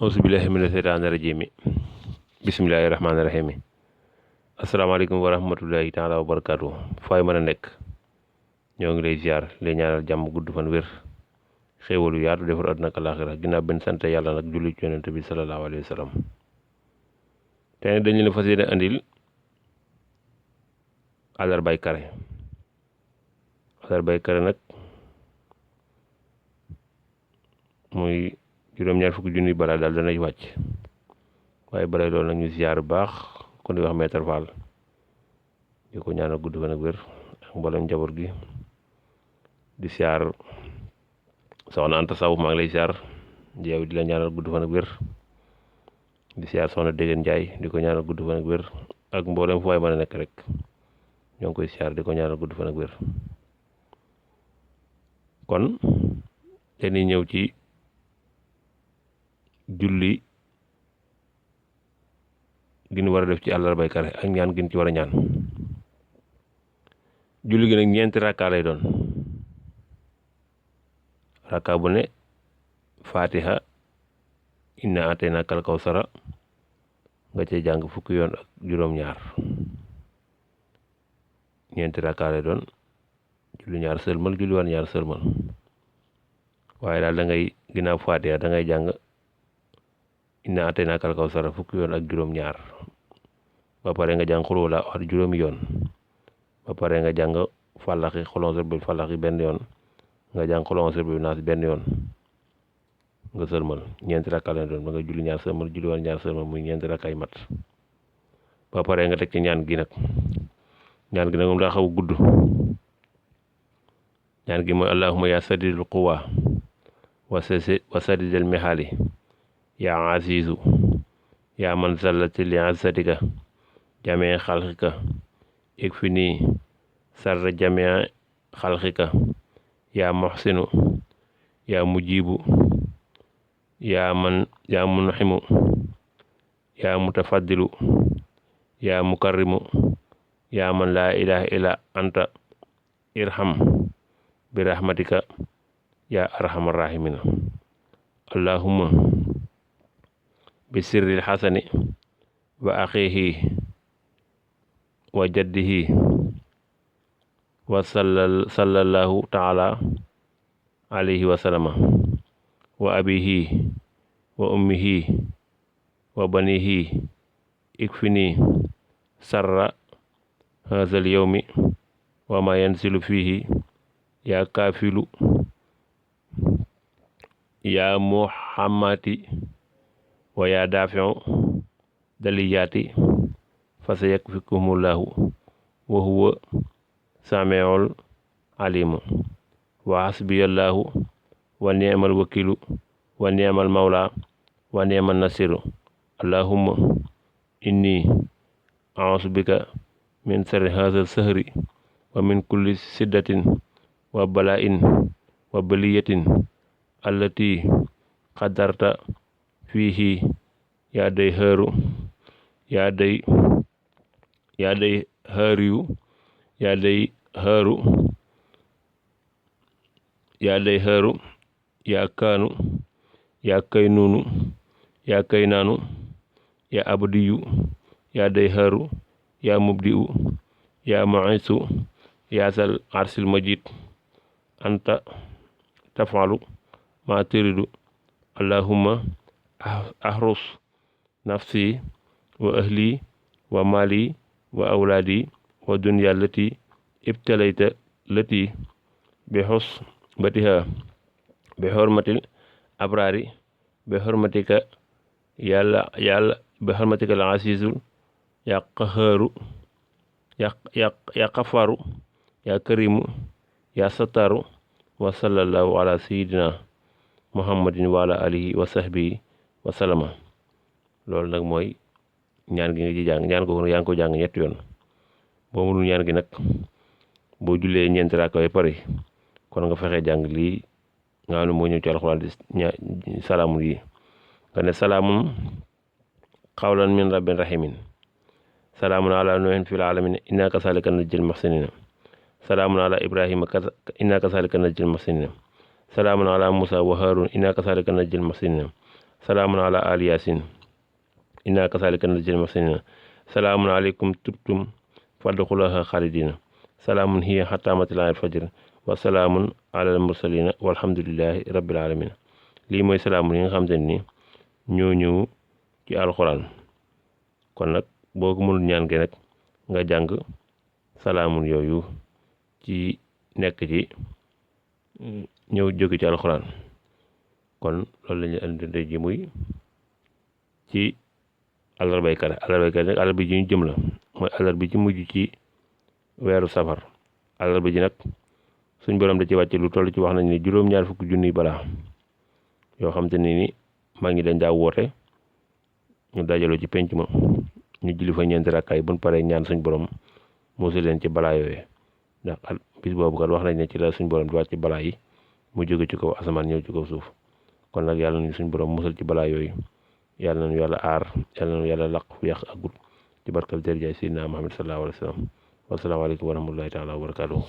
auzubillahi mina seytaani rajiim bismillahi rahmaani rahiim asalaamaaleykum wa rahmatullahi taala wa barakaatu fay mën a nekk ñoo ngi lay ziar lay ñaanal jàmm gudd fan wér xéewalu yaatu defar àdduna ak alaaxira ginnaaw benn sant yàlla nag julli ci yonent bi salallaahu alayhi wa sallam tey nag dañu leen fas yéene andil àllarbay kare nag muy juróom-ñaar fukki junni balaa daal danay wàcc waaye balay loolu nag ñu ziar bu baax kon di wax Maître Fall di ko ñaanal gudd fan ak wér ak mboolem njaboot gi di ziar soxna Anta Saw maa ngi lay ziar yow di la ñaanal gudd fan ak wér di ziar soxna Dégeen Njaay di ko ñaanal gudd fan ak wér ak mboolem fu waay mën a nekk rek ñoo ngi koy ziar di ko ñaanal gudd fan ak wér kon dañuy ñëw ci julli gi ñu war a def ci àllarbay kare ak ñaan gi ñu ci war a ñaan julli gi nag ñeenti rakka lay doon rakka bu ne fatiha inna ataynakal kawsara nga cay jàng fukki yoon ak juróom-ñaar ñeenti rakka lay doon julli ñaar sëlmal julli war ñaar sëlmal waaye daal da ngay ginnaaw fatiha da ngay jàng inna ataynakal kawsara fukki yoon ak juróom-ñaar ba pare nga jàng xul wala wax juróomi yoon ba pare nga jàng fàllaxi xolonser bi fàllaxi benn yoon nga jàng xolonser bi naas benn yoon nga sëlmal ñeenti rakka lay doon ba nga julli ñaar sëlmal julli war ñaar sëlmal muy ñeenti rakkaay mat ba pare nga teg ci ñaan gi nag moom daa xaw a gudd ñaan gi mooy allahumma ya sadidul quwa wa sadidal mihaali yaa azizu yaa man zallati li azzatika jamee xalqika ikfini sarra jamee xalqika yaa muhsinu yaa mujibu yaa munximu yaa mutafaddilu yaa mukarrimu yaa man laa ilaha illa anta irham bi rahmatika yaa arhamar rahimina allahumma bi sirril xasani wa axiihi wa jaddihi wa sallallahu taala alayhi wa sallama wa abihi wa ummihi wa banihi ikfini sarra hazal yawmi wa ma yanzilu fihi yaa kaafilu yaa muhammati wa yaa daafiu daliyaati fa sa yakfikumullaahu wa huwa samiul alimu wa hasbiyallaahu wa ni'mal wakilu wa ni'mal mawla wa ni'mal nasiru allahumma inni a'uuzu bika min sarri haazal sahri wa min kulli siddatin wa bala'in wa baliyatin allati qadarta fiihi yaa day xëru yaa day xëriyu yaa day xëru yaa kaanu yaa kay nuunu yaa kay naanu yaa abdiyu yaa day xëru yaa mubdi'u yaa mu'isu yaa sal arsil majid anta tafalu ma turidu allahumma ahrus nafsi wa ahli wa mali wa awlaadi wa dunya lati ibtalayta lati bi husbatiha bi hurmatil abrari bi hurmatika yàlla bi hurmatika al azizul ya qaharu ya qafaru ya karimu ya sataru wa sallallahu ala sayyidina muhammadin wa ala alihi wa sahbihi wa sallama loolu nag mooy ñaan gi nga ci jàng ñaan ko yaa ngi ko jàng ñetti yoon boo mënul ñaan gi nag boo jullee ñeenti raaka ba pare kon nga fexe jàng lii nga xam ne moo ñëw ci alxuraan di salaamun yi nga ne salaamun qawlan min rabbin rahimin salaamun ala nuuhin fil alamin inna kasalika najjil muhsinina salaamun ala ibrahima inna kasalika najjil muhsinina salaamun ala musa wa harun inna kasalika najjil muhsinina salaamun ala ali yasin inna kasalika najzil muhsinina salaamun aleykum tubtum fadxulaha xaalidina salaamun hiya hatta matla'il fajr wa salaamun alal mursalina walhamdulillahi rabbil alamin lii mooy salaamun yi nga xam te ni ñoo ñëw ci alxuraan. kon nag boo ko mënul ñaan gi nag nga jàng salaamun yooyu ci nekk ci ñëw jóge ci alxuraan. kon loolu la ñu andi tey ji muy ci àllarbay kare nag àllarba ji ñu jëm la mooy àllarba ci mujj ci weeru safar. àllarba ji nag suñ borom da ci wàcce lu toll ci wax nañ ni juróom-ñaar fukki junniy balaa yoo xam te ni mag ñi dañ daa woote ñu dajaloo ci penc ma ñu julli fa ñeenti rakkaay buñ paree ñaan suñ borom musal leen ci balaa yooyu ndax bis boobu kat wax nañ ne ci la suñ borom di wàcc balaa yi mu jóge ci kaw asamaan ñëw ci kaw suuf. kon nag yàlla nañu suñ borom musal ci balaa yooyu yàlla nañu yàlla aar yàlla nañu yàlla laq fu yàq agut ci barkal darajaay Seydina Muhammad sallallahu alayhi wa sallam wasalaamaaleykum wa rahmatullahi taala wa barakatuhu